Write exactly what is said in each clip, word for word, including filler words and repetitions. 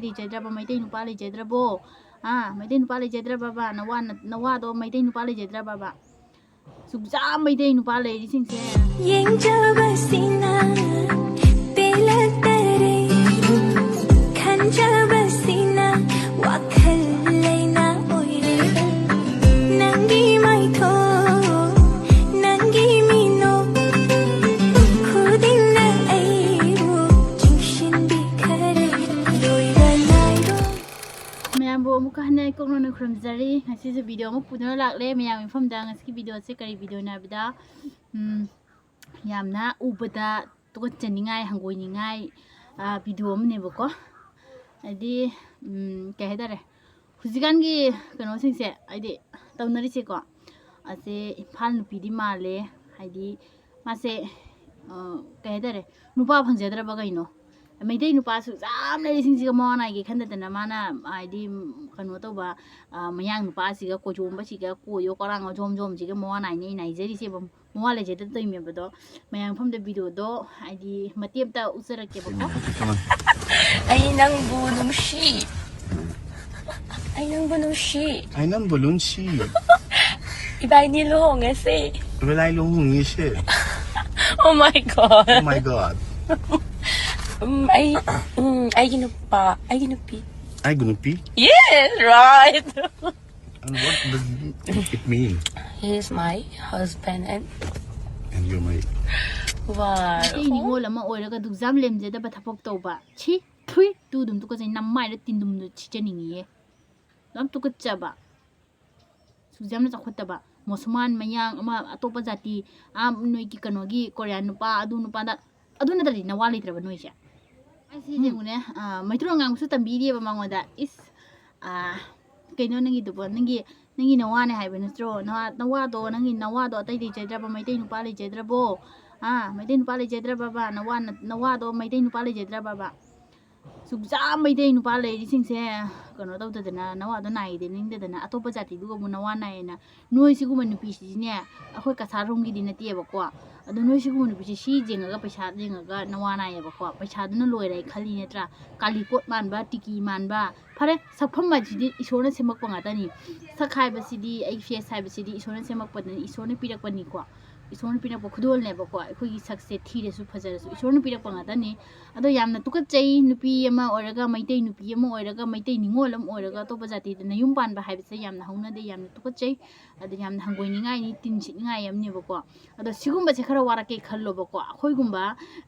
ꯂꯩꯖꯗ꯭ꯔꯕ ꯃꯩꯇꯩ ꯅꯨꯄꯥ ꯂꯩꯖꯗ꯭ꯔꯕꯣ? ꯑꯥ, ꯃꯩꯇꯩ ꯅꯨꯄꯥ ꯂꯩꯖꯗ꯭ꯔꯕꯕ? ꯅꯋꯥ, ꯅꯋꯥꯗꯣ ꯃꯩꯇꯩ ꯅꯨꯄꯥ ꯂꯩꯖꯗ꯭ꯔꯕꯕ? ꯁꯨꯛꯆꯥ ꯃꯩꯇꯩ ꯅꯨꯄꯥ ꯂꯩꯔꯤꯁꯤꯡꯁꯦ꯫ ꯌꯦꯡꯖꯕꯁꯤꯅ ꯄꯦꯜꯂꯛꯇꯔꯦ, ꯈꯟꯖꯕꯁꯤꯅ ꯋꯥꯈꯜ ꯂꯩꯅꯥ ꯑꯣꯏꯔꯦ꯫ ꯅꯪꯒꯤ ꯃꯥꯏꯊꯣꯡ, ꯅꯪꯒꯤ ꯃꯤꯅꯣꯛ ꯈꯨꯗꯤꯡꯅ ꯑꯩꯕꯨ ꯆꯤꯡꯁꯤꯟꯕꯤꯈꯔꯦ꯫ ꯂꯣꯏꯕ ꯅꯥꯏꯔꯣꯏ꯫ ꯃꯌꯥꯝꯕꯨ ꯑꯃꯨꯛꯀ ꯍꯟꯅ ꯏꯀꯣꯛꯅꯅ ꯈꯨꯔꯨꯝꯖꯔꯤ꯫ ꯉꯁꯤꯁꯨ ꯚꯤꯗꯤꯑꯣ ꯑꯃ ꯄꯨꯗꯨꯅ ꯂꯥꯛꯂꯦ ꯃꯌꯥꯝꯒꯤ ꯃꯐꯝꯗ꯫ ꯉꯁꯤꯒꯤ ꯚꯤꯗꯤꯑꯣꯁꯦ ꯀꯔꯤ ꯚꯤꯗꯤꯑꯣꯅꯣ ꯍꯥꯏꯕꯗ, ꯎꯝ, ꯌꯥꯝꯅ ꯎꯕꯗ ꯇꯨꯀꯠꯆꯅꯤꯡꯉꯥꯏ, ꯍꯪꯒꯣꯏꯅꯤꯡꯉꯥꯏ, ꯑ, ꯚꯤꯗꯤꯑꯣ ꯑꯃꯅꯦꯕꯀꯣ꯫ ꯍꯥꯏꯗꯤ, ꯎꯝ, ꯀꯩ ꯍꯥꯏꯇꯥꯔꯦ, ꯍꯧꯖꯤꯛꯀꯥꯟꯒꯤ ꯀꯩꯅꯣꯁꯤꯡꯁꯦ, ꯍꯥꯏꯗꯤ ꯇꯧꯅꯔꯤꯁꯦꯀꯣ, ꯑꯁꯦ ꯏꯝꯐꯥꯜ ꯅꯨꯄꯤꯗꯤ ꯃꯥꯜꯂꯦ꯫ ꯍꯥꯏꯗꯤ ꯃꯥꯁꯦ, ꯑ, ꯀꯩ ꯍꯥꯏꯇꯥꯔꯦ, ꯅꯨꯄꯥ ꯐꯪꯖꯗ꯭ꯔꯕ ꯀꯩꯅꯣ? ꯃꯩꯇꯩ ꯅꯨꯄꯥ ꯁꯨꯛꯌꯥꯝ ꯂꯩꯔꯤꯁꯤꯡꯁꯤꯒ ꯃꯋꯥ ꯅꯥꯏꯒꯦ ꯈꯟꯗꯗꯅ ꯃꯥꯅ, ꯍꯥꯏꯗꯤ, ꯀꯩꯅꯣ ꯇꯧꯕ, ꯑ, ꯃꯌꯥꯡ ꯅꯨꯄꯥꯁꯤꯒ ꯀꯣꯏꯖꯣꯝꯕꯁꯤꯒ, ꯀꯣꯏꯌꯣ ꯀꯔꯥꯡ ꯖꯣꯝ ꯖꯣꯝꯁꯤꯒ ꯃꯋꯥ ꯅꯥꯏꯅꯩ, ꯅꯥꯏꯖꯔꯤꯁꯦꯕ꯫ ꯃꯋꯥ ꯂꯩꯖꯗ ꯇꯧꯔꯤꯃꯦꯕꯗꯣ꯫ ꯃꯌꯥꯝ ꯃꯐꯝꯗ ꯚꯤꯗꯤꯑꯣꯗꯣ ꯍꯥꯏꯗꯤ ꯃꯇꯦꯛ ꯑꯃꯇ ꯎꯠꯆꯔꯛꯀꯦꯕꯀꯣ꯫ ꯑꯩ ꯅꯪꯕꯨ ꯅꯨꯡꯁꯤ꯫ ꯑꯩ ꯅꯪꯕꯨ ꯅꯨꯡꯁꯤ꯫ ꯑꯩ ꯅꯪꯕꯨ ꯅꯨꯡꯁꯤ꯫ ꯏꯕꯥꯏꯅꯤ ꯂꯨꯍꯣꯡꯉꯁꯦ꯫ ꯏꯕꯥꯏꯅꯤ ꯂꯨꯍꯣꯡꯉꯁꯦ꯫ Oh my God. Oh my God. ꯎꯝ, ꯑꯩ, ꯎꯝ, ꯑꯩꯒꯤ ꯅꯨꯄꯥ, ꯑꯩꯒꯤ ꯅꯨꯄꯤ꯫ ꯑꯩꯒꯤ ꯅꯨꯄꯤ? Yes, right. And what does it mean? He is my husband and And you're my Wow. Meitei ꯅꯤꯉꯣꯜ ꯑꯃ ꯑꯣꯏꯔꯒ ꯗꯨꯛꯖꯥꯝ ꯂꯦꯝꯖꯗꯕ ꯊꯕꯛ ꯇꯧꯕ꯫ ꯁꯤ, ꯊꯨꯏ, ꯇꯨ ꯑꯗꯨꯝ ꯇꯨꯀꯠꯆꯩ, ꯅꯃꯥꯏꯗ ꯇꯤꯟꯗꯨꯝꯗꯨ ꯁꯤꯠꯆꯅꯤꯡꯉꯤꯌꯦ꯫ ꯌꯥꯝ ꯇꯨꯀꯠꯆꯕ꯫ ꯁꯨꯛꯌꯥꯝꯅ ꯆꯥꯎꯈꯠꯇꯕ꯫ ꯃꯨꯁꯜꯃꯥꯟ, ꯃꯌꯥꯡ, ꯑꯃ ꯑꯇꯣꯞꯄ ꯖꯥꯇꯤ, ꯑꯥ, ꯅꯣꯏꯒꯤ ꯀꯩꯅꯣꯒꯤ ꯀꯣꯔꯤꯌꯥꯟ ꯅꯨꯄꯥ, ꯑꯗꯨ ꯅꯨꯄꯥꯗ, ꯑꯗꯨ ꯅꯠꯇ꯭ꯔꯗꯤ ꯅꯋꯥ ꯂꯩꯇ꯭ꯔꯕ ꯅꯣꯏꯁꯦ? ꯑꯩꯁꯤ ꯎꯝ꯫ ꯌꯦꯡꯉꯨꯅꯦ, ꯑꯥ, ꯃꯩꯇꯩꯂꯣꯟ ꯉꯥꯡꯕꯁꯨ ꯇꯝꯕꯤꯔꯤꯑꯕ ꯃꯉꯣꯟꯗ꯫ ꯏꯁ, ꯑꯥ, ꯀꯩꯅꯣ ꯅꯪꯒꯤꯗꯨꯕꯣ? ꯅꯪꯒꯤ, ꯅꯪꯒꯤ ꯅꯋꯥꯅꯦ ꯍꯥꯏꯕ ꯅꯠꯇ꯭ꯔꯣ? ꯅꯋꯥ, ꯅꯋꯥꯗꯣ, ꯅꯪꯒꯤ ꯅꯋꯥꯗꯣ ꯑꯇꯩ ꯂꯩꯖꯗ꯭ꯔꯕ? ꯃꯩꯇꯩ ꯅꯨꯄꯥ ꯂꯩꯖꯗ꯭ꯔꯕꯣ? ꯑꯥ, ꯃꯩꯇꯩ ꯅꯨꯄꯥ ꯂꯩꯖꯗ꯭ꯔꯕꯕ? ꯅꯋꯥ, ꯅꯋꯥꯗꯣ ꯃꯩꯇꯩ ꯅꯨꯄꯥ ꯂꯩꯖꯗ꯭ꯔꯕꯕ? ꯆꯨꯝꯖꯥ ꯃꯩꯇꯩ ꯅꯨꯄꯥ ꯂꯩꯔꯤꯁꯤꯡꯁꯦ ꯀꯩꯅꯣ ꯇꯧꯗꯗꯅ, ꯅꯋꯥꯗꯣ ꯅꯥꯏꯗꯦ ꯅꯤꯡꯗꯗꯅ, ꯑꯇꯣꯞꯄ ꯖꯥꯇꯤꯗꯨꯒ ꯑꯃꯨꯛ ꯅꯋꯥ ꯅꯥꯏꯌꯦꯅ꯫ ꯅꯣꯏ ꯁꯤꯒꯨꯝꯕ ꯅꯨꯄꯤꯁꯤꯗꯤꯅꯦ, ꯑꯩꯈꯣꯏ ꯀꯁꯥꯔ ꯔꯣꯝꯒꯤꯗꯤ ꯅꯠꯇꯦꯕꯀꯣ꯫ ꯑꯗꯣ ꯅꯣꯏ ꯁꯤꯒꯨꯝꯕ ꯅꯨꯄꯤꯁꯦ ꯁꯤ ꯌꯦꯡꯉꯒ, ꯄꯩꯁꯥ ꯌꯦꯡꯉꯒ ꯅꯋꯥ ꯅꯥꯏꯌꯦꯕꯀꯣ꯫ ꯄꯩꯁꯥꯗꯨꯅ ꯂꯣꯏꯔꯦ ꯈꯜꯂꯤ ꯅꯠꯇ꯭ꯔꯥ? ꯀꯥꯂꯤꯀꯣꯠ ꯃꯥꯟꯕ, ꯇꯤꯀꯤ ꯃꯥꯟꯕ꯫ ꯐꯔꯦ, ꯁꯛꯐꯝ ꯍꯥꯏꯁꯤꯗꯤ ꯏꯁꯣꯔꯅ ꯁꯦꯝꯃꯛꯄ ꯉꯥꯛꯇꯅꯤ꯫ ꯁꯛ ꯍꯥꯏꯕꯁꯤꯗꯤ, ꯑꯩ ꯐꯦꯁ ꯍꯥꯏꯕꯁꯤꯗꯤ ꯏꯁꯣꯔꯅ ꯁꯦꯝꯃꯛꯄꯗꯅꯤ, ꯏꯁꯣꯔꯅ ꯄꯤꯔꯛꯄꯅꯤꯀꯣ꯫ ꯏꯁꯣꯔꯅ ꯄꯤꯔꯛꯄ ꯈꯨꯗꯣꯜꯅꯦꯕꯀꯣ꯫ ꯑꯩꯈꯣꯏꯒꯤ ꯁꯛꯁꯦ ꯊꯤꯔꯁꯨ ꯐꯖꯔꯁꯨ ꯏꯁꯣꯔꯅ ꯄꯤꯔꯛꯄ ꯉꯥꯛꯇꯅꯤ꯫ ꯑꯗꯣ ꯌꯥꯝꯅ ꯇꯨꯀꯠꯆꯩ, ꯅꯨꯄꯤ ꯑꯃ ꯑꯣꯏꯔꯒ, ꯃꯩꯇꯩ ꯅꯨꯄꯤ ꯑꯃ ꯑꯣꯏꯔꯒ, ꯃꯩꯇꯩ ꯅꯤꯉꯣꯜ ꯑꯃ ꯑꯣꯏꯔꯒ ꯑꯇꯣꯞꯄ ꯖꯥꯇꯤꯗ ꯅꯌꯨꯝ ꯄꯥꯟꯕ ꯍꯥꯏꯕꯁꯦ ꯌꯥꯝꯅ ꯍꯧꯅꯗꯦ, ꯌꯥꯝꯅ ꯇꯨꯀꯠꯆꯩ꯫ ꯑꯗꯨ ꯌꯥꯝꯅ ꯍꯪꯒꯣꯏꯅꯤꯡꯉꯥꯏꯅꯤ, ꯇꯤꯟ ꯁꯤꯠꯅꯤꯡꯉꯥꯏ ꯑꯃꯅꯦꯕꯀꯣ꯫ ꯑꯗꯣ ꯁꯤꯒꯨꯝꯕꯁꯦ ꯈꯔ ꯋꯥꯔꯛꯀꯦ ꯈꯜꯂꯣꯕꯀꯣ꯫ ꯑꯩꯈꯣꯏꯒꯨꯝꯕ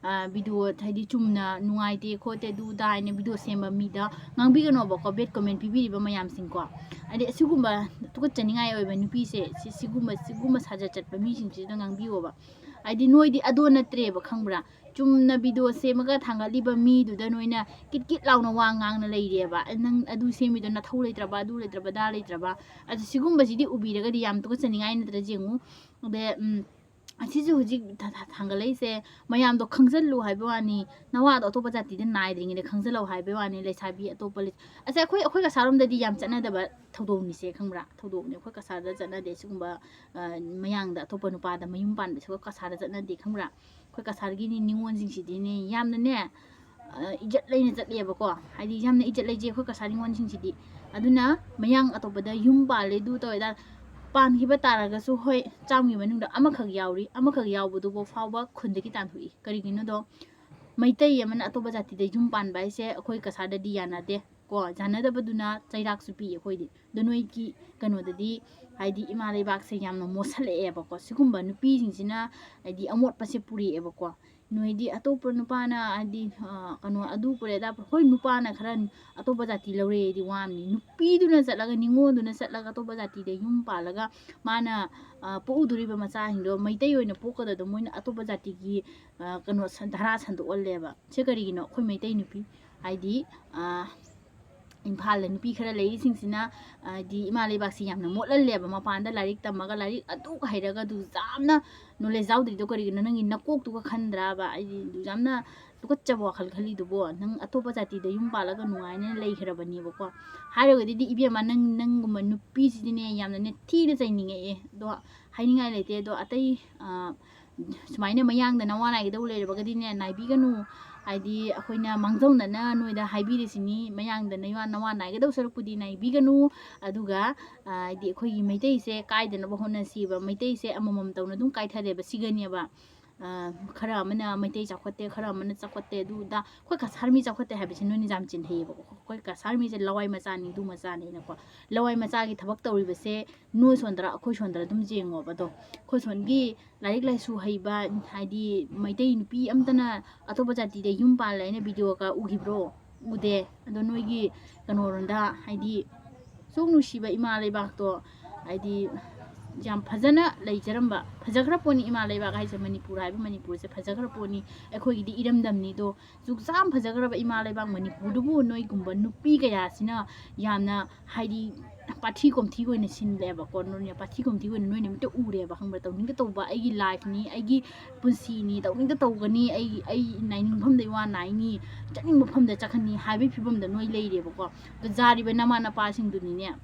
ꯚꯤꯗꯤꯑꯣ ꯍꯥꯏꯗꯤ ꯆꯨꯝꯅ ꯅꯨꯡꯉꯥꯏꯇꯦ ꯈꯣꯠꯇꯦ ꯑꯗꯨ ꯗꯥ ꯍꯥꯏꯅ ꯚꯤꯗꯤꯑꯣ ꯁꯦꯝꯕ ꯃꯤꯗ ꯉꯥꯡꯕꯤꯒꯅꯣꯕꯀꯣ, ꯕꯦꯗ ꯀꯣꯃꯦꯟ ꯄꯤꯕꯤꯔꯤꯕ ꯃꯌꯥꯝꯁꯤꯡꯀꯣ꯫ ꯍꯥꯏꯗꯤ ꯑꯁꯤꯒꯨꯝꯕ ꯇꯨꯀꯠꯆꯅꯤꯡꯉꯥꯏ ꯑꯣꯏꯕ ꯅꯨꯄꯤꯁꯦ, ꯁꯤ-, ꯁꯤꯒꯨꯝꯕ, ꯁꯤꯒꯨꯝꯕ ꯁꯥꯖꯠ ꯆꯠꯄ ꯃꯤꯁꯤꯡꯁꯤꯗ ꯉꯥꯡꯕꯤꯌꯣꯕ꯫ ꯍꯥꯏꯗꯤ ꯅꯣꯏꯗꯤ ꯑꯗꯣ ꯅꯠꯇ꯭ꯔꯦꯕ, ꯈꯪꯕ꯭ꯔꯥ? ꯆꯨꯝꯅ ꯚꯤꯗꯤꯑꯣ ꯁꯦꯝꯃꯒ ꯊꯥꯡꯒꯠꯂꯤꯕ ꯃꯤꯗꯨꯗ ꯅꯣꯏꯅ ꯀꯤꯠ ꯀꯤꯠ ꯂꯥꯎꯅ ꯋꯥ ꯉꯥꯡꯅ ꯂꯩꯔꯦꯕ꯫ "ꯑꯦ, ꯅꯪ ꯑꯗꯨ ꯁꯦꯝꯃꯤꯗꯣ ꯅꯊꯧ ꯂꯩꯇ꯭ꯔꯕ, ꯑꯗꯨ ꯂꯩꯇ꯭ꯔꯕ, ꯑꯗꯥ ꯂꯩꯇ꯭ꯔꯕ?" ꯑꯗꯨ ꯁꯤꯒꯨꯝꯕꯁꯤꯗꯤ ꯎꯕꯤꯔꯒꯗꯤ ꯌꯥꯝ ꯇꯨꯀꯠꯆꯅꯤꯡꯉꯥꯏ ꯅꯠꯇ꯭ꯔꯥ? ꯌꯦꯡꯉꯨ꯫ ꯑꯗꯩ, ꯎꯝ, ꯑꯁꯤꯁꯨ ꯍꯧꯖꯤꯛ ꯊꯥ-, ꯊꯥ-, ꯊꯥꯡꯒꯠꯂꯛꯏꯁꯦ ꯃꯌꯥꯝꯗꯣ ꯈꯪꯖꯜꯂꯨ ꯍꯥꯏꯕ ꯋꯥꯅꯤ, ꯅꯋꯥꯗꯣ ꯑꯇꯣꯞꯄ ꯖꯥꯇꯤꯗ ꯅꯥꯏꯗ꯭ꯔꯤꯉꯩꯗ ꯈꯪꯖꯜꯍꯧ ꯍꯥꯏꯕ ꯋꯥꯅꯤ꯫ ꯂꯩꯁꯥꯕꯤ ꯑꯇꯣꯞꯄ ꯂꯩ-, ꯑꯁ, ꯑꯩꯈꯣꯏ, ꯑꯩꯈꯣꯏ ꯀꯁꯥꯔꯣꯝꯗꯗꯤ ꯌꯥꯝ ꯆꯠꯅꯗꯕ ꯊꯧꯗꯣꯛꯅꯤꯁꯦ, ꯈꯪꯕ꯭ꯔꯥ? ꯊꯧꯗꯣꯛꯅꯤ꯫ ꯑꯩꯈꯣꯏ ꯀꯁꯥꯔꯗ ꯆꯠꯅꯗꯦ ꯁꯤꯒꯨꯝꯕ, ꯑ, ꯃꯌꯥꯡꯗ ꯑꯇꯣꯞꯄ ꯅꯨꯄꯥꯗ ꯃꯌꯨꯝ ꯄꯥꯟꯕꯁꯦ ꯑꯩꯈꯣꯏ ꯀꯁꯥꯔꯗ ꯆꯠꯅꯗꯦ, ꯈꯪꯕ꯭ꯔꯥ? ꯑꯩꯈꯣꯏ ꯀꯁꯥꯔꯒꯤꯅꯤ ꯅꯤꯉꯣꯜꯁꯤꯡꯁꯤꯗꯤꯅꯦ ꯌꯥꯝꯅꯅꯦ, ꯑ, ꯏꯖꯠ ꯂꯩꯅ ꯆꯠꯂꯦꯕꯀꯣ꯫ ꯍꯥꯏꯗꯤ ꯌꯥꯝꯅ ꯏꯖꯠ ꯂꯩꯖꯩ ꯑꯩꯈꯣꯏ ꯀꯁꯥꯔ ꯅꯤꯉꯣꯜꯁꯤꯡꯁꯤꯗꯤ꯫ ꯑꯗꯨꯅ ꯃꯌꯥꯡ ꯑꯇꯣꯞꯄꯗ ꯌꯨꯝ ꯄꯥꯜꯂꯦ, ꯑꯗꯨ ꯇꯧꯋꯦ, ꯑꯗꯥ ꯄꯥꯟꯈꯤꯕ ꯇꯥꯔꯒꯁꯨ, ꯍꯣꯏ, ꯆꯥꯝꯃꯒꯤ ꯃꯅꯨꯡꯗ ꯑꯃꯈꯛ ꯌꯥꯎꯔꯤ꯫ ꯑꯃꯈꯛ ꯌꯥꯎꯕꯗꯨꯕꯨ ꯐꯥꯎꯕ ꯈꯨꯟꯗꯒꯤ ꯇꯥꯟꯊꯣꯛꯏ꯫ ꯀꯔꯤꯒꯤꯅꯣꯗꯣ, ꯃꯩꯇꯩ ꯑꯃꯅ ꯑꯇꯣꯞꯄ ꯖꯥꯇꯤꯗ ꯌꯨꯝ ꯄꯥꯟꯕ ꯍꯥꯏꯁꯦ ꯑꯩꯈꯣꯏ ꯀꯁꯥꯔꯗꯗꯤ ꯌꯥꯅꯗꯦ ꯀꯣ꯫ ꯌꯥꯅꯗꯕꯗꯨꯅ ꯆꯩꯔꯥꯛꯁꯨ ꯄꯤ ꯑꯩꯈꯣꯏꯗꯤ꯫ ꯑꯗꯣ ꯅꯣꯏꯒꯤ ꯀꯩꯅꯣꯗꯗꯤ, ꯍꯥꯏꯗꯤ, ꯏꯃꯥ ꯂꯩꯕꯥꯛꯁꯦ ꯌꯥꯝꯅ ꯃꯣꯠꯁꯜꯂꯛꯑꯦꯕꯀꯣ꯫ ꯁꯤꯒꯨꯝꯕ ꯅꯨꯄꯤꯁꯤꯡꯁꯤꯅ, ꯍꯥꯏꯗꯤ, ꯑꯃꯣꯠꯄꯁꯦ ꯄꯨꯔꯛꯑꯦꯕꯀꯣ꯫ ꯅꯣꯏꯗꯤ ꯑꯇꯣꯞꯄ ꯅꯨꯄꯥꯅ, ꯍꯥꯏꯗꯤ, ꯑ, ꯀꯩꯅꯣ, ꯑꯗꯨ ꯄꯨꯔꯛꯑꯦ, ꯑꯗꯥ ꯄꯨꯔꯛꯑꯦ꯫ ꯍꯣꯏ, ꯅꯨꯄꯥꯅ ꯈꯔ ꯑꯇꯣꯞꯄ ꯖꯥꯇꯤ ꯂꯧꯔꯛꯑꯦꯗꯤ ꯋꯥ ꯑꯃꯅꯤ꯫ ꯅꯨꯄꯤꯗꯨꯅ ꯆꯠꯂꯒ, ꯅꯤꯉꯣꯜꯗꯨꯅ ꯆꯠꯂꯒ ꯑꯇꯣꯞꯄ ꯖꯥꯇꯤꯗ ꯌꯨꯝ ꯄꯥꯜꯂꯒ ꯃꯥꯅ, ꯑ, ꯄꯣꯛꯎꯗꯣꯔꯤꯕ ꯃꯆꯥꯁꯤꯡꯗꯣ ꯃꯩꯇꯩ ꯑꯣꯏꯅ ꯄꯣꯛꯀꯗꯕꯗꯣ ꯃꯣꯏꯅ ꯑꯇꯣꯞꯄ ꯖꯥꯇꯤꯒꯤ, ꯑ, ꯀꯩꯅꯣ, ꯁꯟ-, ꯙꯔꯥ ꯁꯟꯗꯣꯛꯍꯜꯂꯦꯕ꯫ ꯁꯤ ꯀꯔꯤꯒꯤꯅꯣ? ꯑꯩꯈꯣꯏ ꯃꯩꯇꯩ ꯅꯨꯄꯤ, ꯍꯥꯏꯗꯤ, ꯑ, ꯏꯝꯐꯥꯜꯗ ꯅꯨꯄꯤ ꯈꯔ ꯂꯩꯔꯤꯁꯤꯡꯁꯤꯅ, ꯍꯥꯏꯗꯤ, ꯏꯃꯥ ꯂꯩꯕꯥꯛꯁꯤ ꯌꯥꯝꯅ ꯃꯣꯠꯍꯜꯂꯦꯕ꯫ ꯃꯄꯥꯟꯗ ꯂꯥꯏꯔꯤꯛ ꯇꯝꯃꯒ, ꯂꯥꯏꯔꯤꯛ ꯑꯗꯨꯛ ꯍꯩꯔꯒ ꯑꯗꯨ ꯌꯥꯝꯅ ꯅꯣꯂꯦꯖ ꯌꯥꯎꯗ꯭ꯔꯤꯗꯣ ꯀꯔꯤꯒꯤꯅꯣ? ꯅꯪꯒꯤ ꯅꯀꯣꯛꯇꯨꯒ ꯈꯟꯗ꯭ꯔꯕ? ꯍꯥꯏꯗꯤ, ꯑꯗꯨ ꯌꯥꯝꯅ ꯇꯨꯀꯠꯆꯕ ꯋꯥꯈꯜ ꯈꯜꯂꯤꯗꯨꯕꯣ? ꯅꯪ ꯑꯇꯣꯞꯄ ꯖꯥꯇꯤꯗ ꯌꯨꯝ ꯄꯥꯜꯂꯒ ꯅꯨꯡꯉꯥꯏꯅ ꯂꯩꯈ꯭ꯔꯕꯅꯦꯕꯀꯣ꯫ ꯍꯥꯏꯔꯒꯗꯤ ꯏꯕꯦꯝꯃ, ꯅꯪ, ꯅꯪꯒꯨꯝꯕ ꯅꯨꯄꯤꯁꯤꯗꯤꯅꯦ, ꯌꯥꯝꯅꯅꯦ ꯊꯤꯅ ꯆꯩꯅꯤꯡꯉꯛꯑꯦ꯫ ꯑꯗꯣ ꯍꯥꯏꯅꯤꯡꯉꯥꯏ ꯂꯩꯇꯦ꯫ ꯑꯗꯣ ꯑꯇꯩ, ꯑ, ꯁꯨꯃꯥꯏꯅ ꯃꯌꯥꯡꯗ ꯅꯋꯥ ꯅꯥꯏꯒꯗꯧ ꯂꯩꯔꯕꯒꯗꯤꯅꯦ, ꯅꯥꯏꯕꯤꯒꯅꯨ꯫ ꯍꯥꯏꯗꯤ ꯑꯩꯈꯣꯏꯅ ꯃꯥꯡꯖꯧꯅꯅ ꯅꯣꯏꯗ ꯍꯥꯏꯕꯤꯔꯤꯁꯤꯅꯤ, ꯃꯌꯥꯡꯗ ꯅꯋꯥ, ꯅꯋꯥ ꯅꯥꯏꯒꯗꯧ ꯁꯔꯨꯛꯄꯨꯗꯤ ꯅꯥꯏꯕꯤꯒꯅꯨ꯫ ꯑꯗꯨꯒ, ꯑ, ꯍꯥꯏꯗꯤ ꯑꯩꯈꯣꯏꯒꯤ ꯃꯩꯇꯩꯁꯦ ꯀꯥꯏꯗꯅꯕ ꯍꯣꯠꯅꯁꯤꯕ꯫ ꯃꯩꯇꯩꯁꯦ ꯑꯃꯃꯝ ꯇꯧꯅ ꯑꯗꯨꯝ ꯀꯥꯏꯊꯔꯦꯕ, ꯁꯤꯒꯅꯦꯕ꯫ ꯑ, ꯈꯔ ꯑꯃꯅ ꯃꯩꯇꯩ ꯆꯥꯎꯈꯠꯇꯦ, ꯈꯔ ꯑꯃꯅ ꯆꯥꯎꯈꯠꯇꯦ, ꯑꯗꯨ ꯑꯗꯥ꯫ ꯑꯩꯈꯣꯏ ꯀꯁꯥꯔ ꯃꯤ ꯆꯥꯎꯈꯠꯇꯦ ꯍꯥꯏꯕꯁꯦ ꯅꯣꯏꯅ ꯌꯥꯝ ꯆꯤꯟꯊꯩꯌꯦꯕꯀꯣ꯫ ꯑꯩꯈꯣꯏ ꯀꯁꯥꯔ ꯃꯤꯁꯦ ꯂꯋꯥꯏ ꯃꯆꯥꯅꯤ, ꯑꯗꯨ ꯃꯆꯥꯅꯤꯅꯀꯣ꯫ ꯂꯋꯥꯏ ꯃꯆꯥꯒꯤ ꯊꯕꯛ ꯇꯧꯔꯤꯕꯁꯦ ꯅꯣꯏ ꯁꯣꯟꯗꯔ, ꯑꯩꯈꯣꯏ ꯁꯣꯟꯗꯔ ꯑꯗꯨꯝ ꯌꯦꯡꯉꯣꯕ꯫ ꯑꯗꯣ ꯑꯩꯈꯣꯏ ꯁꯣꯟꯒꯤ ꯂꯥꯏꯔꯤꯛ ꯂꯥꯏꯁꯨ ꯍꯩꯕ, ꯍꯥꯏꯗꯤ ꯃꯩꯇꯩ ꯅꯨꯄꯤ ꯑꯝꯇꯅ ꯑꯇꯣꯞꯄ ꯖꯥꯇꯤꯗ ꯌꯨꯝ ꯄꯥꯜꯂꯦ ꯍꯥꯏꯅ ꯚꯤꯗꯤꯑꯣꯒ ꯎꯈꯤꯕ꯭ꯔꯣ? ꯎꯗꯦ꯫ ꯑꯗꯣ ꯅꯣꯏꯒꯤ ꯀꯩꯅꯣꯔꯣꯝꯗ, ꯍꯥꯏꯗꯤ ꯁꯨꯛ ꯅꯨꯡꯁꯤꯕ ꯏꯃꯥ ꯂꯩꯕꯥꯛꯇꯣ, ꯍꯥꯏꯗꯤ ꯌꯥꯝ ꯐꯖꯅ ꯂꯩꯖꯔꯝꯕ, ꯐꯖꯈ꯭ꯔ ꯄꯣꯠꯅꯤ꯫ ꯏꯃꯥ ꯂꯩꯕꯥꯛ ꯍꯥꯏꯁꯦ, ꯃꯅꯤꯄꯨꯔ ꯍꯥꯏꯕ ꯃꯅꯤꯄꯨꯔꯁꯦ ꯐꯖꯈ꯭ꯔ ꯄꯣꯠꯅꯤ꯫ ꯑꯩꯈꯣꯏꯒꯤꯗꯤ ꯏꯔꯝꯗꯝꯅꯤꯗꯣ꯫ ꯑꯁꯨꯛ ꯌꯥꯝ ꯐꯖꯈ꯭ꯔꯕ ꯏꯃꯥ ꯂꯩꯕꯥꯛ ꯃꯅꯤꯄꯨꯔꯗꯨꯕꯨ ꯅꯣꯏꯒꯨꯝꯕ ꯅꯨꯄꯤ ꯀꯌꯥꯁꯤꯅ ꯌꯥꯝꯅ, ꯍꯥꯏꯗꯤ, ꯄꯥꯊꯤ ꯀꯣꯝꯊꯤꯒ ꯑꯣꯏꯅ ꯁꯤꯜꯂꯦꯕꯀꯣ꯫ ꯅꯣꯏꯅ ꯄꯥꯊꯤ ꯀꯣꯝꯊꯤꯒ ꯑꯣꯏꯅ ꯅꯣꯏꯅ ꯃꯤꯠꯇ ꯎꯔꯦꯕ, ꯈꯪꯕ꯭ꯔꯥ? ꯇꯧꯅꯤꯡꯗ ꯇꯧꯕ, ꯑꯩꯒꯤ ꯂꯥꯏꯐꯅꯤ, ꯑꯩꯒꯤ ꯄꯨꯟꯁꯤꯅꯤ, ꯇꯧꯅꯤꯡꯗ ꯇꯧꯒꯅꯤ, ꯑꯩ, ꯑꯩ ꯅꯥꯏꯅꯤꯡ ꯃꯐꯝꯗ ꯋꯥ ꯅꯥꯏꯅꯤ, ꯆꯠꯅꯤꯡꯕ ꯃꯐꯝꯗ ꯆꯠꯀꯅꯤ ꯍꯥꯏꯕꯒꯤ ꯐꯤꯕꯝꯗ ꯅꯣꯏ ꯂꯩꯔꯦꯕꯀꯣ꯫ ꯑꯗꯣ ꯖꯥꯔꯤꯕ ꯅꯃꯥ ꯅꯄꯥꯁꯤꯡꯗꯨꯅꯤꯅꯦ,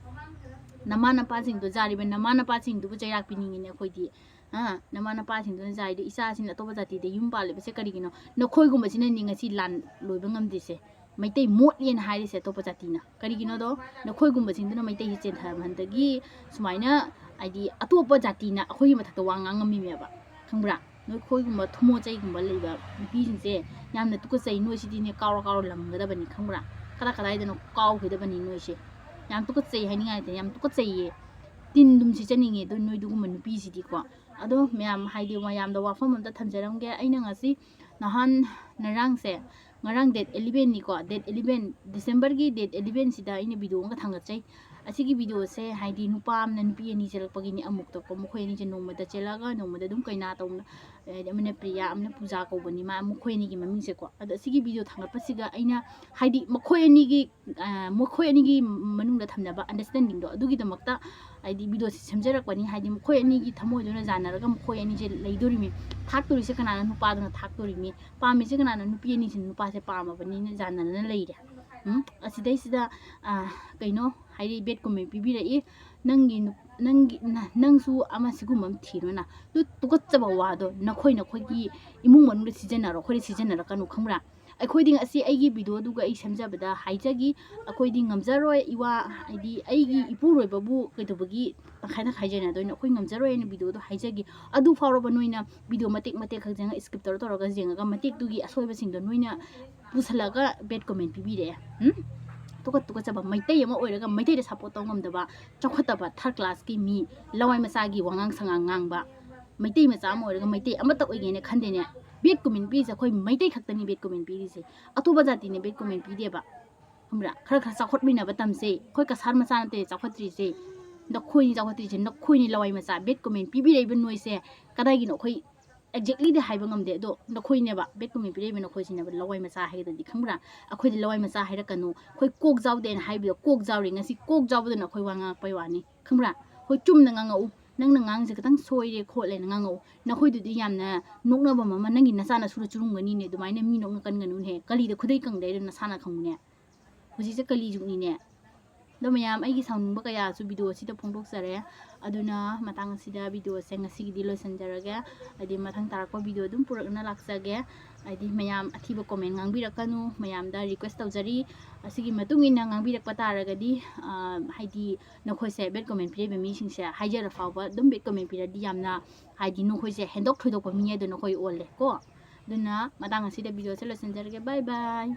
ꯅꯃꯥ ꯅꯄꯥꯁꯤꯡꯗꯣ, ꯖꯥꯔꯤꯕ ꯅꯃꯥ ꯅꯄꯥꯁꯤꯡꯗꯨꯕꯨ ꯆꯩꯔꯥꯛ ꯄꯤꯅꯤꯡꯉꯤꯅꯦ ꯑꯩꯈꯣꯏꯗꯤ꯫ ꯑ, ꯅꯃꯥ ꯅꯄꯥꯁꯤꯡꯗꯨꯅ ꯖꯥꯔꯤꯗꯣ, ꯏꯆꯥꯁꯤꯡꯅ ꯑꯇꯣꯞꯄ ꯖꯥꯇꯤꯗ ꯌꯨꯝ ꯄꯥꯜꯂꯤꯕꯁꯦ ꯀꯔꯤꯒꯤꯅꯣ? ꯅꯈꯣꯏꯒꯨꯝꯕꯁꯤꯅꯅꯦ ꯉꯁꯤ ꯂꯥꯟ ꯂꯣꯏꯕ ꯉꯝꯗ꯭ꯔꯤꯁꯦ, ꯃꯩꯇꯩ ꯃꯣꯠꯂꯦꯅ ꯍꯥꯏꯔꯤꯁꯦ ꯑꯇꯣꯞꯄ ꯖꯥꯇꯤꯅ꯫ ꯀꯔꯤꯒꯤꯅꯣꯗꯣ? ꯅꯈꯣꯏꯒꯨꯝꯕꯁꯤꯡꯗꯨꯅ ꯃꯩꯇꯩꯁꯦ ꯆꯦꯟꯊꯍꯟꯕꯗꯒꯤ ꯁꯨꯃꯥꯏꯅ, ꯍꯥꯏꯗꯤ, ꯑꯇꯣꯞꯄ ꯖꯥꯇꯤꯅ ꯑꯩꯈꯣꯏꯒꯤ ꯃꯊꯛꯇ ꯋꯥ ꯉꯥꯡꯉꯝꯃꯤꯃꯦꯕ, ꯈꯪꯕ꯭ꯔꯥ? ꯅꯈꯣꯏꯒꯨꯝꯕ ꯊꯨꯃꯣ ꯆꯩꯒꯨꯝꯕ ꯂꯩꯕ ꯅꯨꯄꯤꯁꯤꯡꯁꯦ ꯌꯥꯝꯅ ꯇꯨꯀꯠꯆꯩ꯫ ꯅꯣꯏꯁꯤꯗꯤꯅꯦ, ꯀꯥꯎꯔ ꯀꯥꯎꯔ ꯂꯪꯒꯗꯕꯅꯤ, ꯈꯪꯕ꯭ꯔꯥ? ꯀꯗꯥꯏ ꯀꯗꯥꯏꯗꯅꯣ ꯀꯥꯎꯈꯤꯗꯕꯅꯤ ꯅꯣꯏꯁꯦ꯫ ꯌꯥꯝ ꯇꯨꯀꯠꯆꯩ ꯍꯥꯏꯅꯤꯡꯉꯥꯏ ꯂꯩꯇꯦ, ꯌꯥꯝ ꯇꯨꯀꯠꯆꯩꯌꯦ꯫ ꯇꯤꯟ ꯑꯗꯨꯝ ꯁꯤꯠꯆꯅꯤꯡꯉꯦ ꯑꯗꯨ ꯅꯣꯏꯗꯨꯒꯨꯝꯕ ꯅꯨꯄꯤꯁꯤꯗꯤꯀꯣ꯫ ꯑꯗꯣ ꯃꯌꯥꯝ, ꯍꯥꯏꯗꯤ, ꯃꯌꯥꯝꯗ ꯋꯥꯐꯝ ꯑꯝꯇ ꯊꯝꯖꯔꯝꯒꯦ꯫ ꯑꯩꯅ ꯉꯁꯤ, ꯅꯍꯥꯟ, ꯉꯔꯥꯡꯁꯦ, ꯉꯔꯥꯡ date eleven ꯅꯤꯀꯣ, date eleven, December ꯒꯤ date eleven ꯁꯤꯗ ꯑꯩꯅ ꯚꯤꯗꯤꯑꯣ ꯑꯃꯒ ꯊꯥꯡꯒꯠꯆꯩ꯫ ꯑꯁꯤꯒꯤ ꯚꯤꯗꯤꯑꯣꯁꯦ ꯍꯥꯏꯗꯤ ꯅꯨꯄꯥ ꯑꯃꯅ ꯅꯨꯄꯤ ꯑꯅꯤ ꯆꯦꯜꯂꯛꯄꯒꯤꯅꯤ ꯑꯃꯨꯛꯇꯀꯣ, ꯃꯈꯣꯏ ꯑꯅꯤꯁꯦ ꯅꯣꯡꯃꯗ ꯆꯦꯜꯂꯛꯑꯒ ꯅꯣꯡꯃꯗ ꯑꯗꯨꯝ ꯀꯩꯅꯥ ꯇꯧꯅ, ꯍꯥꯏꯗꯤ ꯑꯃꯅ ꯄ꯭ꯔꯤꯌꯥ ꯑꯃꯅ ꯄꯨꯖꯥ ꯀꯧꯕꯅꯤ, ꯃꯥ ꯃꯈꯣꯏ ꯑꯅꯤꯒꯤ ꯃꯃꯤꯡꯁꯦꯀꯣ꯫ ꯑꯗꯣ ꯑꯁꯤꯒꯤ ꯚꯤꯗꯤꯑꯣ ꯊꯥꯡꯒꯠꯄꯁꯤꯒ ꯑꯩꯅ ꯍꯥꯏꯗꯤ ꯃꯈꯣꯏ ꯑꯅꯤꯒꯤ, ꯑ, ꯃꯈꯣꯏ ꯑꯅꯤꯒꯤ ꯃꯅꯨꯡꯗ ꯊꯝꯅꯕ ꯑꯟꯗꯔꯁꯇꯦꯟꯗꯤꯡꯗꯣ, ꯑꯗꯨꯒꯤꯗꯃꯛꯇ ꯍꯥꯏꯗꯤ ꯚꯤꯗꯤꯑꯣꯁꯦ ꯁꯦꯝꯖꯔꯛꯄꯅꯤ꯫ ꯍꯥꯏꯗꯤ ꯃꯈꯣꯏ ꯑꯅꯤꯒꯤ ꯊꯃꯣꯏꯗꯨꯅ ꯌꯥꯅꯔꯒ ꯃꯈꯣꯏ ꯑꯅꯤꯁꯦ ꯂꯩꯗꯣꯔꯤꯃꯤ꯫ ꯊꯥꯛꯇꯣꯔꯤꯁꯦ ꯀꯅꯥꯅ? ꯅꯨꯄꯥꯗꯨꯅ ꯊꯥꯛꯇꯣꯔꯤꯃꯤ꯫ ꯄꯥꯝꯃꯤꯁꯦ ꯀꯅꯥꯅ? ꯅꯨꯄꯤ ꯑꯅꯤꯁꯤꯅ ꯅꯨꯄꯥꯁꯦ ꯄꯥꯝꯃꯕꯅꯤꯅ ꯌꯥꯅꯗꯅ ꯂꯩꯔꯦ꯫ ꯎꯝ? ꯑꯁꯤꯗꯩꯁꯤꯗ, ꯑ, ꯀꯩꯅꯣ ꯍꯥꯏꯗꯤ ꯕꯦꯠ ꯀꯣꯃꯦꯟ ꯄꯤꯕꯤꯔꯛꯏ, "ꯅꯪꯒꯤ ꯅꯨ-, ꯅꯪꯒꯤ, ꯅ-, ꯅꯪꯁꯨ ꯑꯃ ꯁꯤꯒꯨꯝꯕ ꯑꯃ ꯊꯤꯔꯣꯅ꯫ ꯑꯗꯨ ꯇꯨꯀꯠꯆꯕ ꯋꯥꯗꯣ ꯅꯈꯣꯏ ꯅꯈꯣꯏꯒꯤ ꯏꯃꯨꯡ ꯃꯅꯨꯡꯗ ꯁꯤꯖꯤꯟꯅꯔꯣ, ꯑꯩꯈꯣꯏꯗ ꯁꯤꯖꯤꯟꯅꯔꯛꯀꯅꯨ, ꯈꯪꯕ꯭ꯔꯥ?" ꯑꯩꯈꯣꯏꯗꯤ ꯉꯁꯤ ꯑꯩꯒꯤ ꯚꯤꯗꯤꯑꯣꯗꯨꯒ ꯑꯩ ꯁꯦꯝꯖꯕꯗ ꯍꯥꯏꯖꯒꯤ, ꯑꯩꯈꯣꯏꯗꯤ ꯉꯝꯖꯔꯣꯏ, ꯏꯋꯥ, ꯍꯥꯏꯗꯤ ꯑꯩꯒꯤ ꯏꯄꯨꯔꯣꯏꯕꯕꯨ ꯀꯩꯗꯧꯕꯒꯤ ꯇꯪꯈꯥꯏ ꯇꯪꯈꯥꯏ ꯌꯦꯟꯅꯗꯣꯏꯅꯣ? ꯑꯩꯈꯣꯏ ꯉꯝꯖꯔꯣꯏ ꯍꯥꯏꯅ ꯚꯤꯗꯤꯑꯣꯗꯣ ꯍꯥꯏꯖꯒꯤ꯫ ꯑꯗꯨ ꯐꯥꯎꯔꯕ ꯅꯣꯏꯅ ꯚꯤꯗꯤꯑꯣ ꯃꯇꯦꯛ ꯃꯇꯦꯛ ꯈꯛ ꯌꯦꯡꯉ, ꯁ꯭ꯀꯤꯞ ꯇꯧꯔ ꯇꯧꯔꯒ ꯌꯦꯡꯉꯒ ꯃꯇꯦꯛꯇꯨꯒꯤ ꯑꯁꯣꯏꯕꯁꯤꯡꯗꯣ ꯅꯣꯏꯅ ꯄꯨꯁꯜꯂꯒ ꯕꯦꯠ ꯀꯣꯃꯦꯟ ꯄꯤꯕꯤꯔꯛꯑꯦ꯫ ꯎꯝ? ꯇꯨꯀꯠ ꯇꯨꯀꯠꯆꯕ, ꯃꯩꯇꯩ ꯑꯃ ꯑꯣꯏꯔꯒ ꯃꯩꯇꯩꯗ ꯁꯞꯄꯣꯔꯠ ꯇꯧ ꯉꯝꯗꯕ, ꯆꯥꯎꯈꯠꯇꯕ, ꯊꯥꯔꯠ ꯀ꯭ꯂꯥꯁꯀꯤ ꯃꯤ, ꯂꯋꯥꯏ ꯃꯆꯥꯒꯤ ꯋꯥꯉꯥꯡ ꯁꯉꯥꯡ ꯉꯥꯡꯕ, ꯃꯩꯇꯩ ꯃꯆꯥ ꯑꯃ ꯑꯣꯏꯔꯒ ꯃꯩꯇꯩ ꯑꯃꯠꯇ ꯑꯣꯏꯒꯦꯅ ꯈꯟꯗꯦꯅꯦ꯫ ꯕꯦꯠ ꯀꯣꯃꯦꯟ ꯄꯤꯔꯤꯁꯦ ꯑꯩꯈꯣꯏ ꯃꯩꯇꯩ ꯈꯛꯇꯅꯤ ꯕꯦꯠ ꯀꯣꯃꯦꯟ ꯄꯤꯔꯤꯁꯦ꯫ ꯑꯇꯣꯞꯄ ꯖꯥꯇꯤꯅ ꯕꯦꯠ ꯀꯣꯃꯦꯟ ꯄꯤꯗꯦꯕ꯫ ꯈꯪꯕ꯭ꯔꯥ? ꯈꯔ ꯈꯔ ꯆꯥꯎꯈꯠꯃꯤꯟꯅꯕ ꯇꯝꯁꯦ꯫ ꯑꯩꯈꯣꯏ ꯀꯁꯥꯔ ꯃꯆꯥ ꯅꯠꯇꯦ ꯆꯥꯎꯈꯠꯇ꯭ꯔꯤꯁꯦ꯫ ꯅꯈꯣꯏꯅꯤ ꯆꯥꯎꯈꯠꯇ꯭ꯔꯤꯁꯦ, ꯅꯈꯣꯏꯅꯤ ꯂꯋꯥꯏ ꯃꯆꯥ꯫ ꯕꯦꯠ ꯀꯣꯃꯦꯟ ꯄꯤꯕꯤꯔꯛꯏꯕ ꯅꯣꯏꯁꯦ ꯀꯗꯥꯏꯒꯤꯅꯣ? ꯑꯩꯈꯣꯏ ꯑꯦꯛꯖꯦꯛꯂꯤꯗꯤ ꯍꯥꯏꯕ ꯉꯝꯗꯦ, ꯑꯗꯣ ꯅꯈꯣꯏꯅꯦꯕ, ꯕꯦꯠ ꯀꯣꯃꯦꯟ ꯄꯤꯔꯛꯏꯕ ꯅꯈꯣꯏꯁꯤꯅꯦꯕ ꯂꯋꯥꯏ ꯃꯆꯥ ꯍꯥꯏꯒꯗ꯭ꯔꯗꯤ, ꯈꯪꯕ꯭ꯔꯥ? ꯑꯩꯈꯣꯏꯗꯤ ꯂꯋꯥꯏ ꯃꯆꯥ ꯍꯥꯏꯔꯛꯀꯅꯨ꯫ ꯑꯩꯈꯣꯏ ꯀꯣꯛ ꯆꯥꯎꯗꯦꯅ ꯍꯥꯏꯕꯗꯣ ꯀꯣꯛ ꯆꯥꯎꯔꯦ꯫ ꯉꯁꯤ ꯀꯣꯛ ꯆꯥꯎꯕꯗꯨꯅ ꯑꯩꯈꯣꯏ ꯋꯥ ꯉꯥꯡꯉꯛꯄꯩ ꯋꯥꯅꯤ, ꯈꯪꯕ꯭ꯔꯥ? ꯍꯣꯏ, ꯆꯨꯝꯅ ꯉꯥꯡꯉꯛꯎ꯫ ꯅꯪꯅ ꯉꯥꯡꯉꯤꯁꯦ ꯈꯤꯇꯪ ꯁꯣꯏꯔꯦ ꯈꯣꯠꯂꯦꯅ ꯉꯥꯡꯉꯛꯎ꯫ ꯅꯈꯣꯏꯗꯨꯗꯤ ꯌꯥꯝꯅ ꯅꯣꯛꯅꯕ ꯑꯃ, ꯅꯪꯒꯤ ꯅꯆꯥ ꯅꯁꯨꯗ ꯆꯨꯔꯨꯝꯒꯅꯤꯅꯦ, ꯑꯗꯨꯃꯥꯏꯅ ꯃꯤ ꯅꯣꯛꯅꯀꯟꯒꯅꯨꯅꯦ꯫ ꯀꯂꯤꯗ ꯈꯨꯗꯩ ꯀꯪꯗꯩꯗꯣ ꯅꯁꯥꯅ ꯈꯪꯉꯨꯅꯦ꯫ ꯍꯧꯖꯤꯛꯁꯦ ꯀꯂꯤ ꯖꯨꯒꯅꯤꯅꯦ꯫ ꯑꯗꯣ ꯃꯌꯥꯝ, ꯑꯩꯒꯤ ꯁꯥꯎꯅꯤꯡꯕ ꯀꯌꯥꯁꯨ ꯚꯤꯗꯤꯑꯣ ꯑꯁꯤꯗ ꯐꯣꯡꯗꯣꯛꯆꯔꯦ꯫ ꯑꯗꯨꯅ ꯃꯇꯥꯡ ꯑꯁꯤꯗ ꯚꯤꯗꯤꯑꯣꯁꯦ ꯉꯁꯤꯒꯤꯗꯤ ꯂꯣꯏꯁꯤꯟꯖꯔꯒꯦ꯫ ꯍꯥꯏꯗꯤ ꯃꯊꯪ ꯇꯥꯔꯛꯄ ꯚꯤꯗꯤꯑꯣ ꯑꯗꯨꯝ ꯄꯨꯔꯛꯅ ꯂꯥꯛꯆꯒꯦ꯫ ꯍꯥꯏꯗꯤ ꯃꯌꯥꯝ ꯑꯊꯤꯕ ꯀꯣꯃꯦꯟ ꯉꯥꯡꯕꯤꯔꯛꯀꯅꯨ, ꯃꯌꯥꯝꯗ ꯔꯤꯀ꯭ꯋꯦꯁ ꯇꯧꯖꯔꯤ꯫ ꯑꯁꯤꯒꯤ ꯃꯇꯨꯡ ꯏꯟꯅ ꯉꯥꯡꯕꯤꯔꯛꯄ ꯇꯥꯔꯒꯗꯤ, ꯑ, ꯍꯥꯏꯗꯤ ꯅꯈꯣꯏꯁꯦ ꯕꯦꯠ ꯀꯣꯃꯦꯟ ꯄꯤꯔꯛꯏꯕ ꯃꯤꯁꯤꯡꯁꯦ ꯍꯥꯏꯖꯔ ꯐꯥꯎꯕ ꯑꯗꯨꯝ ꯕꯦꯠ ꯀꯣꯃꯦꯟ ꯄꯤꯔꯗꯤ ꯌꯥꯝꯅ ꯍꯥꯏꯗꯤ ꯅꯈꯣꯏꯁꯦ ꯍꯦꯟꯗꯣꯛ ꯊꯣꯏꯗꯣꯛꯄ ꯃꯤ ꯍꯥꯏꯗꯣ ꯅꯈꯣꯏ ꯑꯣꯜꯂꯦ ꯀꯣ꯫ ꯑꯗꯨꯅ ꯃꯇꯥꯡ ꯑꯁꯤꯗ ꯚꯤꯗꯤꯑꯣꯁꯦ ꯂꯣꯏꯁꯤꯟꯖꯔꯒꯦ꯫ ꯕꯥꯏ ꯕꯥꯏ꯫